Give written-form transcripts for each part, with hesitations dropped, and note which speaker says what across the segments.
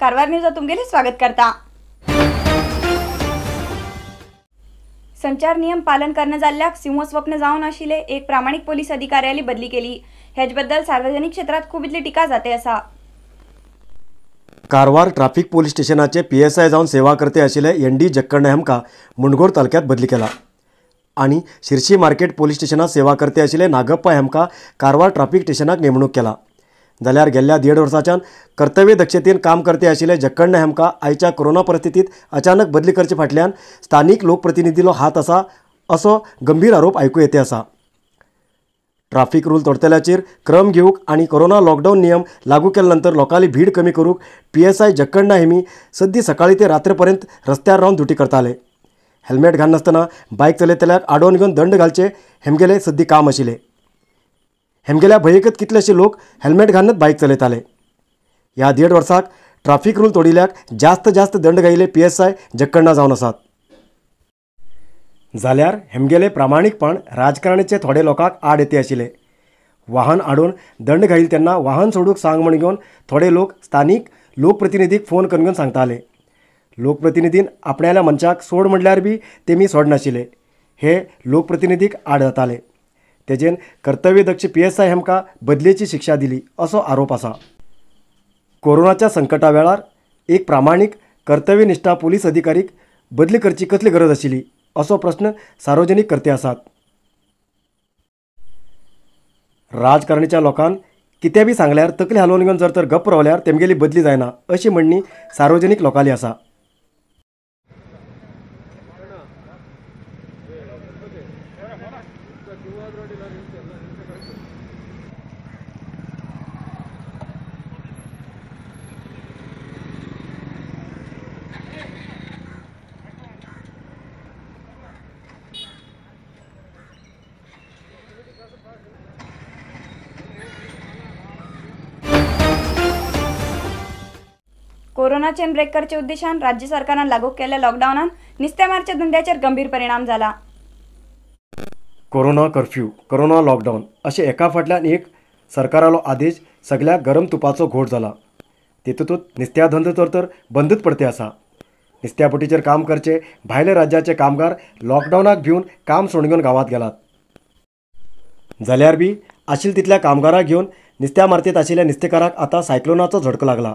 Speaker 1: कारवार न्यूजात तुमगेले स्वागत करता। संचार नियम पालन करना जाल्ल्याक सिंहस्वप्न जावन आशिल्ले एक प्रामाणिक पोलीस अधिकाऱ्याली बदली केली। हेजबद्दल सार्वजनिक क्षेत्रात खूब इतली टीका जाते आसा।
Speaker 2: कारवार ट्राफिक पोलीस स्टेशनाचे पीएसआय जावन सेवा करते आशिल्ले एन डी जक्कण्णा हांकां मुंडगोड तालुक्यांत बदली केला आनी शिरशी मार्केट पोलीस स्टेशनात सेवा करते आशिल्ले नागप्पा हांकां कारवार ट्राफिक स्टेशनाक नेमणूक केला। जाल्यार गेल्ल्या 1.5 वर्साच्यान कर्तव्य दक्षतेन काम करते आशिल्ले जक्कण्णा हांकां आयच्या कोरोना परिस्थितीत अचानक बदली करचे फाटल्यान स्थानीक लोकप्रतिनिधीलो हात आसा असो गंभीर आरोप आयकू येते आसा। ट्राफिक रूल तोडटल्याचेर क्रम घेवंक आनी कोरोना लॉकडावन नियम लागू केले नंतर लोकांली भीड कमी करूंक पीएसआय जक्कण्णा हेमी सद्दी सकाळी ते रात्रीपर्यंत रस्त्यार रावन ड्युटी करताले। हेल्मेट घालनासतना बायक चलयतल्याक आडोवन घेवन दंड घालचे हेमगेले सद्दी काम आशिल्ले। हेमगेल्या भंयकत कितलेशे लोक हेल्मेट घालनच बायक चलयताले। ह्या 1.5 वर्साक ट्राफिक रूल तोडिल्याक जास्त जास्त दंड घायिल्ले पीएसआय जक्कण्णा जावन आसात। जाल्यार हेमगेले प्रामाणिकपण राजकारणाचे थोडे लोकांक आड येते आशिल्ले। वाहन आडोवन दंड घाईल तेन्ना वाहन सोडूंक सांग म्हण घेवन थोडे लोक स्थानीक लोकप्रतिनिधीक फोन करून घेवन सांगताले। लोकप्रतिनिधीन आपणाल्या मनशाक सोड म्हणल्यार बी तेमी सोडनाशिल्ले। हे लोकप्रतिनिधीक आड जाताले। तेजेन कर्तव्यदक्ष पीएसआय हांकां बदलेची शिक्षा दिली असो आरोप आसा। कोरोनाच्या संकटा वेळार एक प्रामाणीक कर्तव्यनिष्ठा पोलीस अधिकारीक बदली करची कसली गरज आशिल्ली असो प्रश्न सार्वजनिक करते आसात। राजकारणीच्या लोकांक कितें बी सांगल्यार तकली हालोवन घेवन जर तर गप्प रावल्यार तेमगेली बदली जायना अशी म्हणणी सार्वजनिक लोकांली आसा।
Speaker 1: कोरोना चेन ब्रेक करचे उद्देशान राज्य सरकारान लागू केल्ल्या लॉकडावनान नुस्तेमारच्या धंद्याचेर गंभीर परिणाम जाला।
Speaker 2: कोरोना कर्फ्यू, कोरोना लॉकडावन अशें एका फाटल्यान एक सरकारालो आदेश सगळ्याक गरम तुपाचो घोट जाला। तेतूंत नुस्त्या धंदो तर बंदूच पडते आसा। नुस्त्या बोटीचेर काम करचे भायल्या राज्याचे कामगार लॉकडावनाक भिवन काम सोडून घेवन गांवांत गेलात। जाल्यार बी आशिल्ले तितल्या कामगाराक घेवन नुस्त्या मार्तींत आशिल्ल्या नुस्तेकाराक आतां सायक्लोनाचो झटको लागला।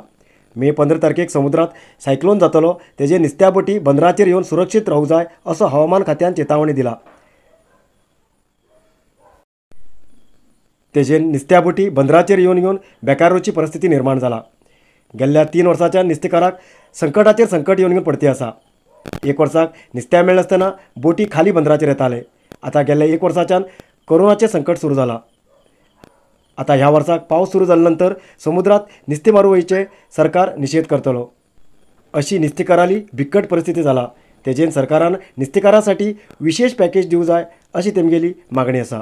Speaker 2: मे 15 तारखेक समुद्रात सायक्लोन जातलो तेजे नुस्त्या बोटी बंदराचेर येवन सुरक्षीत रावूंक जाय असो हवामान खात्यान चेतावणी दिला। तेजे नुस्त्या बोटी बंदराचेर येवन येवन बेकारोची परिस्थिती निर्माण जाला। गेल्ल्या 3 वर्साच्या नुस्तेकाराक संकटाचेर संकट येवन येवन पडती आसा। 1 वर्साक नुस्त्या मेळनासतना बोटी खाली बंदराचेर येताले। आतां गेल्ल्या 1 वर्साच्यान कोरोनाचें संकट सुरू जाला। आतां ह्या वर्साक पावस सुरू जाले नंतर समुद्रात नुस्तें मारूंक वयचें सरकार निशेध करतलो अशी नुस्तेकाराली बिकट परिस्थिती जाला। तेजेन सरकारान नुस्तेकारासाठी विशेष पॅकेज दिवंक जाय अशी तेमगेली मागणी आसा।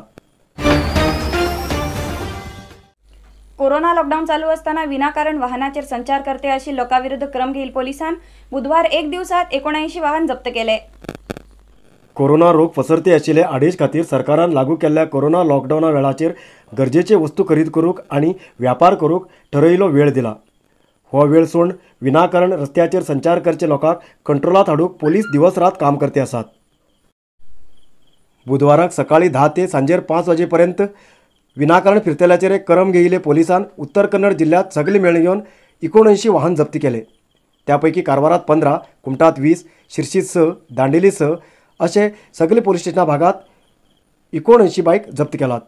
Speaker 1: कोरोना लॉकडावन चालू असताना विनाकारण वाहनाचेर संचार करते अशी लोकांविरुद्ध क्रम घेईल पोलिसांन बुधवार 1 दिवसात 79 वाहन जप्त केले।
Speaker 2: कोरोना रोग पसरते आशिल्ले आडेश खातीर सरकारान लागू केल्ल्या कोरोना लॉकडावना वेळाचेर गरजेचे वस्तू खरेदी करूंक आनी व्यापार करूंक ठरयिल्लो वेळ दिला। हो वेळ सोडून विनाकारण रस्त्याचेर संचार करचे लोकांक कंट्रोलांत हाडूंक पोलीस दिवस रात काम करते आसात। बुधवाराक सकाळी 10 ते सांजेर 5 वाजे पर्यंत विनाकारण फिरतल्याचेर एक करम घेयिल्ले पोलिसान उत्तर कन्नड जिल्ह्यात सगळे मेळून घेवन 79 वाहन जप्ती केले। त्यापैकी कारवारात 15, कुमटात 20, शिरशी 6, दांडेली 6 असे सगळे पोलीस स्टेशना भागात 79 बाईक जप्त केलात।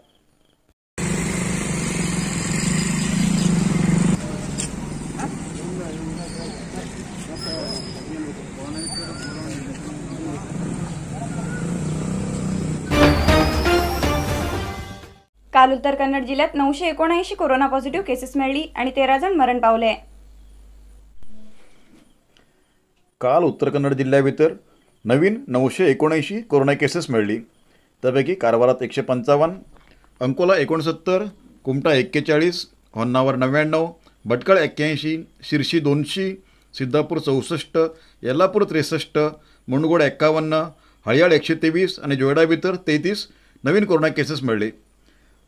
Speaker 1: काल उत्तर कन्नड जिल्ह्यात 979 कोरोना पॉझिटिव्ह केसेस मिळाली आणि 13 जण मरण पावले।
Speaker 3: काल उत्तर कन्नड जिल्ह्याभितर नवीन 979 कोरोना केसेस मेळ्ळी। त्यापैकी कारवारात 155, अंकोला 69, कुमटा 41, होन्नावर 99, भटकळ 81, शिरशी 200, सिद्धापूर 64, येल्लापूर 63, मुंडगोड 51, हळयाळ 123 आणि जोयडा भितर 33 नवीन कोरोना केसेस मेळ्ळे।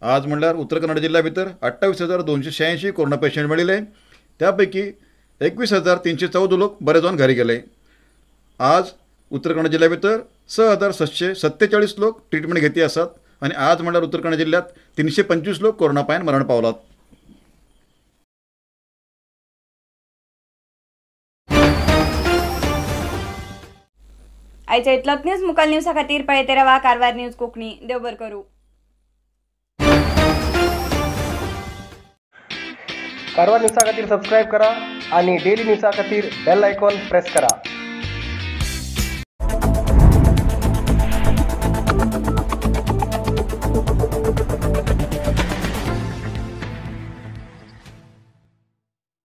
Speaker 3: आज म्हणल्यार उत्तर कन्नड जिल्ह्या भितर 28,286 कोरोना पेशंट मेळिल्ले। त्यापैकी 21,314 लोक बरे जावन घरी गेले. आज उत्तर कन्नड जिल्ल्या भितर 6,747 लोक ट्रिटमेंट घेती आसात आनी आज म्हणल्यार उत्तर कन्नड जिल्ल्यांत 325 लोक कोरोना पांयान मरण पावलात.
Speaker 1: आयच्या इतलोच न्यूज मुखाल न्यूजा खातीर पळयते रावा कारवार न्यूज कोंकणी. देव बरें करूं.
Speaker 4: कारवार न्यूजा खातीर सबस्क्रायब करा आणि डेली न्यूजा खातीर बेल आयकॉन प्रेस करा.